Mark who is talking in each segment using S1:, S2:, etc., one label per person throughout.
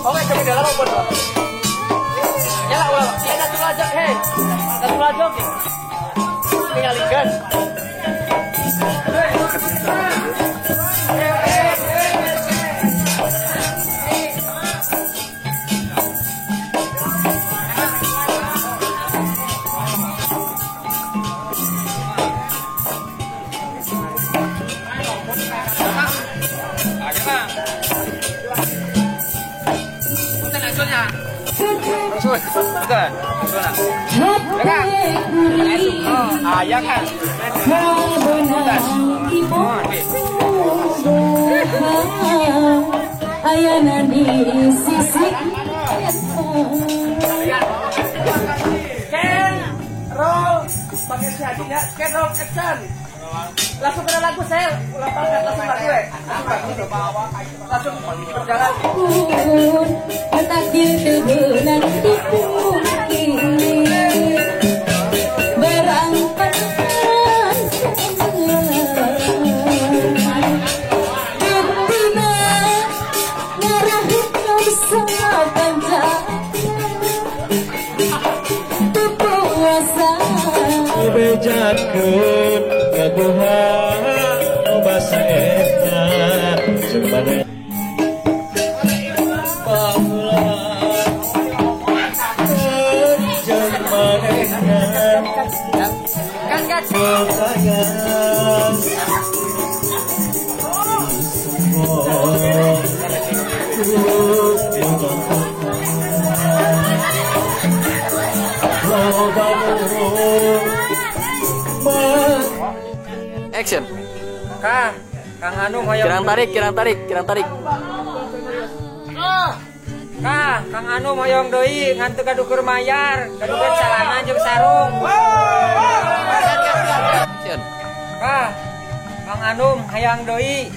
S1: Oke, kami dalam apa dong? Ya lah, ulah. Ya langsung aja, hei. Langsung aja, oke. Tinggalkan. Scan, roll, pakai si hatinya, scan, roll, action. Langsung kena lagu sel, langsung lagu ya, langsung berjalan.
S2: Bejakeun gaguha nu basa eta jeung maneh baheula jeung manehna sayang
S1: Action. Kah, Kang Anum hoyong. Kirang tarik, kirang tarik, kirang tarik. Kah, Kang Anum hoyong deui ngan teu kadukur mayar, kadukur celana jeung sarung. Action. Kah, Kang Anum hayang deui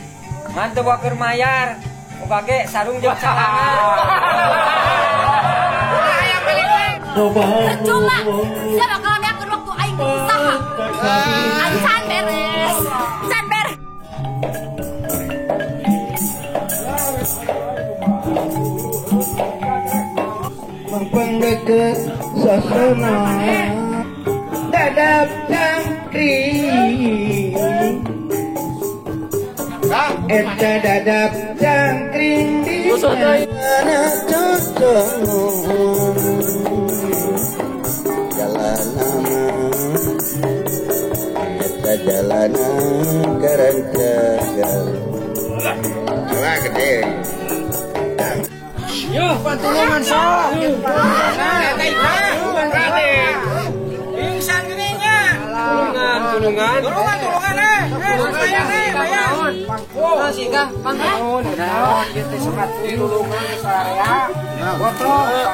S1: ngan teu waker mayar, ubage sarung jeung celana.
S3: Percuma, sia bakal meakeun waktu aing usaha. Acan beres, can beres.
S4: Mangpengeke sasana dadap cangkring. Eta dadap jangkring di mana cocok jalan nama eta jalanan karancagal. Alah gede.
S1: Yo, pantulungan sok. Pingsan gini nya. Tulungan, tulungan. Tulungan, tulungan eh. Sih kah? Pangkon. Naon ieu teh sok tulungan sararea. Goblok.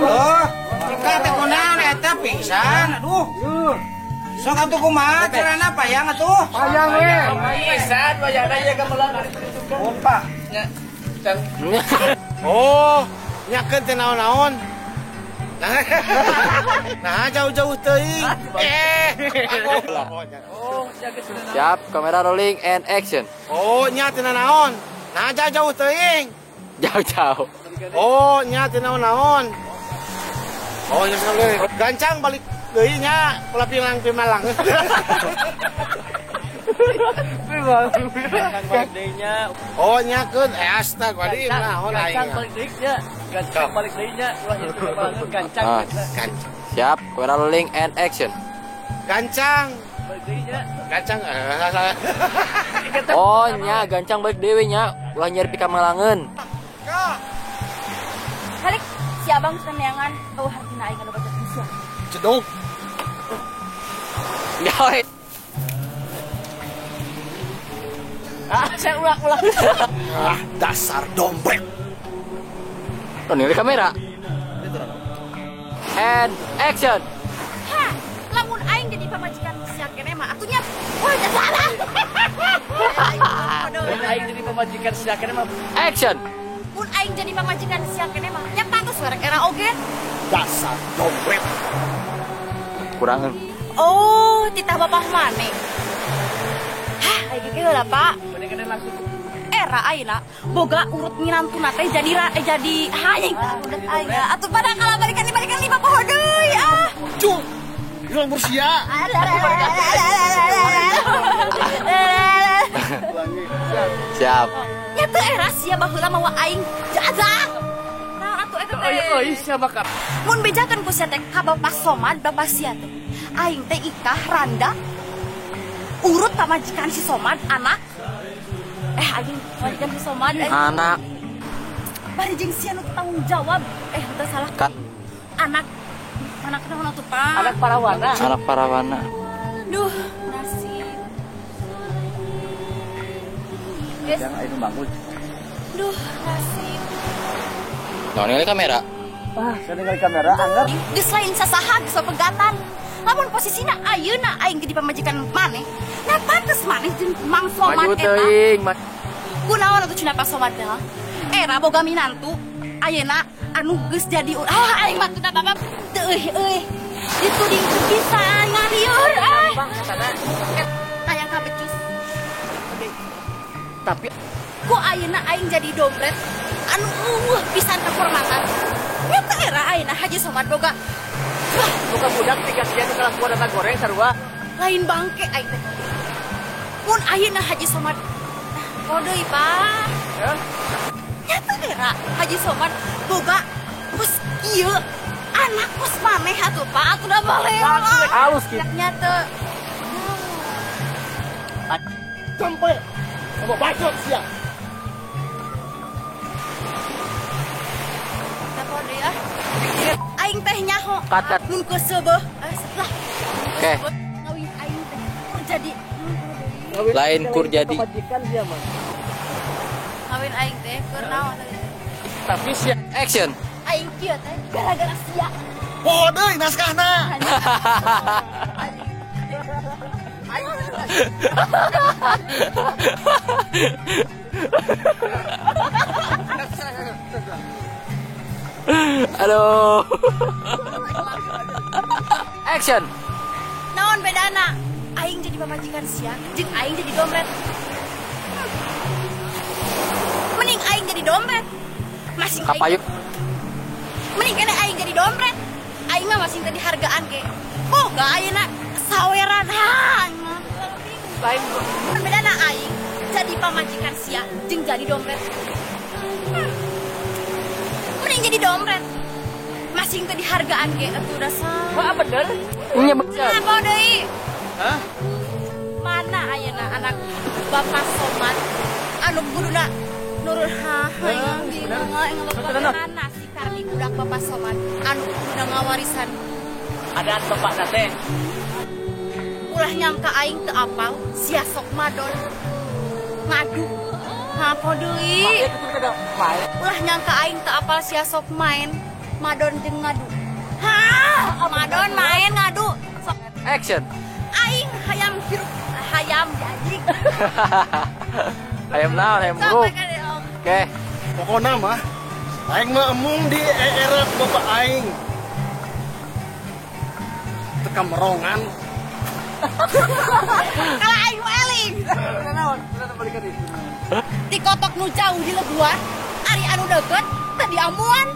S5: Loh, jika teh kunaon eta pingsan, aduh. Sok atuh kumaha carana payang atuh?
S1: Payang we. Pingsan wayahna ieu gamelan ari Pak.
S5: Oh, nyakeun teh naon-naon. Nah, jauh-jauh teuing.
S6: Siap, kamera rolling and action.
S5: Oh, nya teh naon? Nah, jauh-jauh teuing.
S6: Jauh-jauh.
S5: Oh, nya teh naon-naon. Oh, nya gancang balik deui nya ulah pilang pimalang. Oh, nyakeun astagfirullahaladzim naon aing.
S1: Gancang balik deui nya. Gancang balik deui nya ulah nyeri pimalangan gancang.
S6: Siap, kamera rolling and action.
S5: Gancang.
S1: Balik deui nya.
S5: Gancang.
S6: Oh, nya gancang balik deui nya ulah nyeri pikamalangeun.
S3: Balik si abang neangan eueuh hartina aing anu baca sia.
S5: Cedok.
S6: Gawe.
S1: Ah, saya ulang-ulang.
S5: Ah, dasar dompet.
S6: Tuh, kamera. And action.
S3: Ha, lamun aing jadi pamajikan sia kene mah atunya wah salah.
S1: Mun aing jadi pamajikan sia kene mah
S6: action.
S3: Mun aing jadi pamajikan sia kene mah nya pantes werek era oge.
S5: Dasar dompet.
S6: Kurangan.
S3: Oh, titah bapak maneh. Hah, aing ge heula, Pak. Era ayeuna boga urut minantuna teh jadi jadi hayang udah aing atuh pada kalah balikan balikan lima poho deui ah.
S5: Cung. Ilang Mursia.
S6: Siap.
S3: Nya teu era sia baheula mawa aing jajak. Nah atuh eta teh.
S1: Euy sia bakal.
S3: Mun bejakeun ku sia teh ka Bapak Somad, bapak sia teh. Aing teh ikah randa urut pamajikan si Somad anak aing pamajikan si Somad
S6: anak
S3: bari jeung sia nu tanggung jawab teu salah
S6: kan
S3: anak anak naon atuh Pak
S1: anak parawana
S6: anak parawana
S3: duh nasib
S6: yang aing bangun
S3: duh nasib
S6: naon ningali kamera
S1: ah saya ningali kamera anggar
S3: geus lain sasaha geus pegatan lamun posisina ayeuna aing jadi pamajikan maneh nah pantes maneh jeung Mang Somad eta kunaon atuh cenah Pak Somad teh era boga minantu ayeuna anu geus jadi ah aing mah teu bapak teu euy euy dituding pisan ngarieur ah hayang kabecus
S1: tapi
S3: ku ayeuna aing jadi dompet anu eueuh pisan kehormatan nya teu era ayeuna Haji Somad boga
S1: buka budak tiga sia nu kalakuan eta goreng sarua
S3: lain bangke aing teh mun ayeuna Haji Somad deui Pak nya teu era Haji Somad boga kos kieu anak kos maneh atuh Pak atuh da balik
S1: halus kieu
S3: nya teu
S5: sampai sama bacot sia
S3: deui ah aing teh nyaho mun keuseubeeh setelah
S6: oke
S3: ngawin aing teh kur jadi
S6: lain kur jadi
S1: pamajikan dia mah
S3: ngawin aing teh keur naon
S1: tapi sia
S6: action
S3: aing kieu teh gara-gara sia
S5: poho deui naskahna
S6: Halo. Action.
S3: Naon bedana? Aing jadi pamajikan sia, jeung aing jadi dompet. Mending aing jadi dompet. Masing aing. Mending kene aing jadi dompet. Aing mah masing teh dihargaan ge. Boga ayeuna saweran. Ha, aing mah.
S1: Lain
S3: bedana aing Jadi pamajikan sia jeung jadi dompet. Mending jadi dompet. Masih teu dihargaan ge atuh dasar.
S1: Wah, bener.
S6: Nya bener.
S3: Apa deui?
S4: Hah?
S3: Mana ayeuna anak Bapak Somad anu kuduna nurut ha bingung aing mana si Karni budak Bapak Somad anu kuduna ngawarisan
S1: adat bapak teh.
S3: Ulah nyangka aing teu apal sia sok madon ngadu. Ngapo deui? Ulah nyangka aing teu apal sia sok main madon jeung ngadu. Hah, madon main ngadu. Sok
S6: action.
S3: Aing hayam hirup hayam anjing.
S6: Hayam naon, hayam buruk. Oke.
S4: Pokona mah aing mah emung di era bapak aing. Teka merongan.
S3: Kalau aing mah eling.
S1: Naon? Balikan deui.
S3: Di kotok nu jauh di lebuan, ari anu deukeut teu diamuan.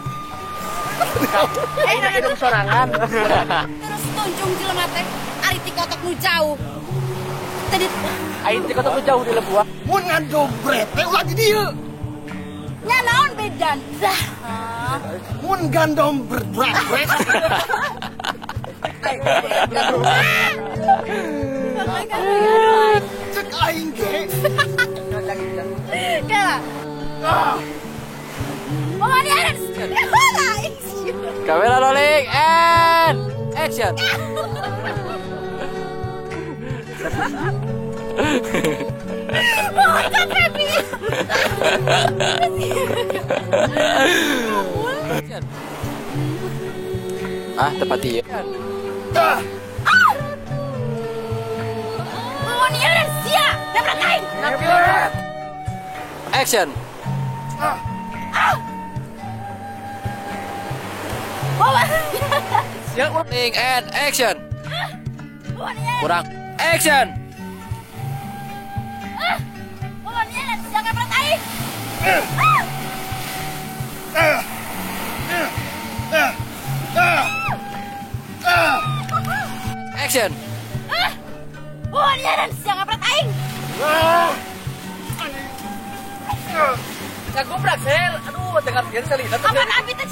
S1: Aing hidung sorangan.
S3: Terus tunjung jelema teh ari ti kotok nu jauh. Tadi
S1: aing ti kotok nu jauh di lebuan.
S4: Mun ngadombret teh ulah di dieu.
S3: Nya naon bedan? Dah.
S4: Mun gandom berbret. Cek aing ge.
S3: Kela.
S6: Kamera rolling and action. Ah, tepat iya. Action. Rolling and action. Kurang. Action. Action.
S1: Ngagubrak sel. Aduh, tengah biar sekali.
S3: Kapan abi teh